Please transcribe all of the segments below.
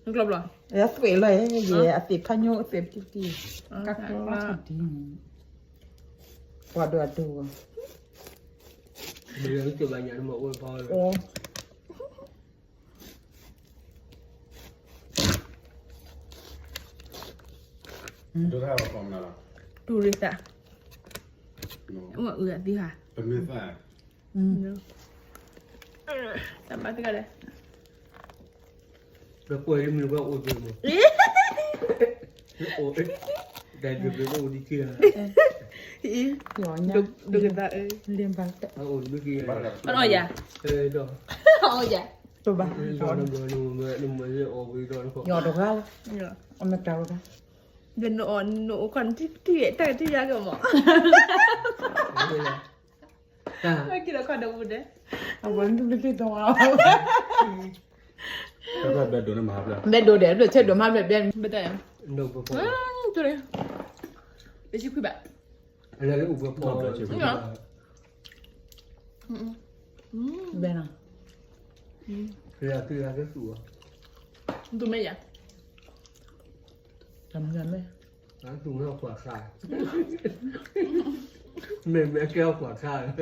ကျီဘျီ, ယသွဲၣ်လီၤ, ယအသ့ၣ်ဖးညိၣ်အသွဲၣ်တံၢ်တံၢ်, ကၢ်ကျီလီၤဆၣ်ဒ်န့ၣ်, ပှၤဒိၣ်အဒိၣ်, တူၢ်ရ့ၣ်သး, အိၣ်အုးအသံၣ်ဧါ, တၢ်ဘၣ်သ့ၣ်ကလဲၣ်. ပကွဲးလၢမ့ၢ်ပှၤအိၣ်သ့မး, အိၣ်, တၢ်ဒုးပအိၣ်ဒံးခံဂၤ, ဒိၣ်ကသးအၢ, အီၣ်ယၤ, အီၣ်ယၤ, တဘၣ်, ယီၤတဂၤလီၤ, အမတၤတဂၤ, ဒီးနအိၣ်ခီၣ်နထံၣ်ထံၣ်တၢ်ကထံၣ်ယၤကမး က့ၤလီၤခီၣ်ဒီးပူၤဒဲး, အဝဲဒုးလၢက့ၤဒီး, ဘဲဒိးဒဲး ဘျၢၣ်ဆဲဒိးမးဘျၢၣ်ဘဲ, ဘဲဒိး, ပစံခွံဘၣ်, ဘဲနီၤ, သူမဲာ်ယၤ, တမ့ၢ်မဲာ်, သူမဲာ်ခွါခါ, မ့ၢ်မဲာ်ကဲခွါခါ, ဘ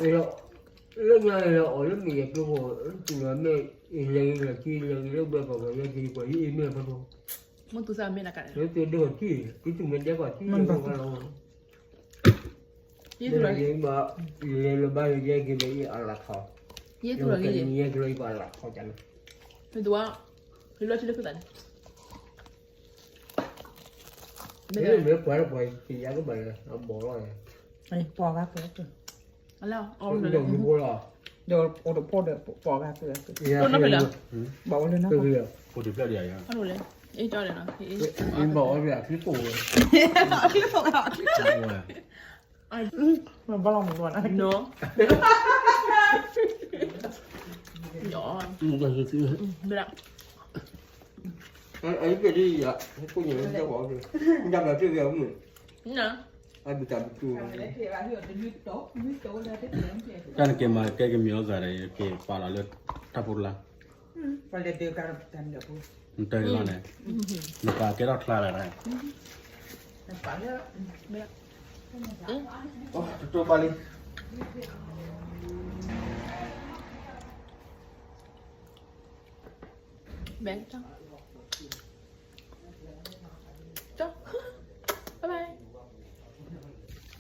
ဲ လၢညါလၢအီၤလၢမ့ၢ်ယကျိဖိ, တူၢ်လီၤမ့ၢ်အလဲၤဂ့ၤလီၤခံလဲၤဂ့ၤလၢဘဲပှၤပှၤယဲက့ၤပှၤယအ့ၣ်မ့ၢ်ဖဲဖိ, မ့ၢ်တူၢ်စၢ်မ့ၢ်နက, လၢကဒိၣ်ထံၣ်, ကတူၢ်မ့ၢ်ဒဲကီၢ်ထံၣ်, ယဲလၢဘၣ်ယဲက့ၤလၢအလၤခီ, ယဲကလီၤယဲဘၣ်အလၤခီ, မ့ၢ်တူၢ်, လီၤထံလၢခသးန့ၣ် မ့ၢ်ပှၤလၢပှၤကယါကဘၣ်လၢအဘီၣ်လီၤ, ပှၤဂၤက, လၢအီၤလၢယဖိလီၤ, ဒီးအိၣ်တဖိဒီးပှၤဂၤက, ဘၣ်အိၣ်လၢန, ဖိတဖျၢၣ်ဒံးယါ, ဘၣ်အိၣ်လၢအချံကိၣ်ဝဲ, ဘၣ်လီၤမူလီၤန, ဘၣ် အံၤကဒ်ယၤ, ဟဲကိၣ်ညါလၢတၢ်ဝဲအီၤ, ညါဘျီတၢ်ဂ့ၤအမုၢ်, အဘျုးတၢ်ဘျုးတူၢ်, တၢ်နက့ၤမၤကဲကမံၤအီၣ်သးဒီး ယက့ၤပာ်လီၤလၢတၢ်ဖိတလါ, နတၢ်ဂ့ၤလီၤန့ၣ်, နပာ်ကဲထီၣ်ချါလၢၤ, တတိၢ်ဘၣ်လံ ဘဲ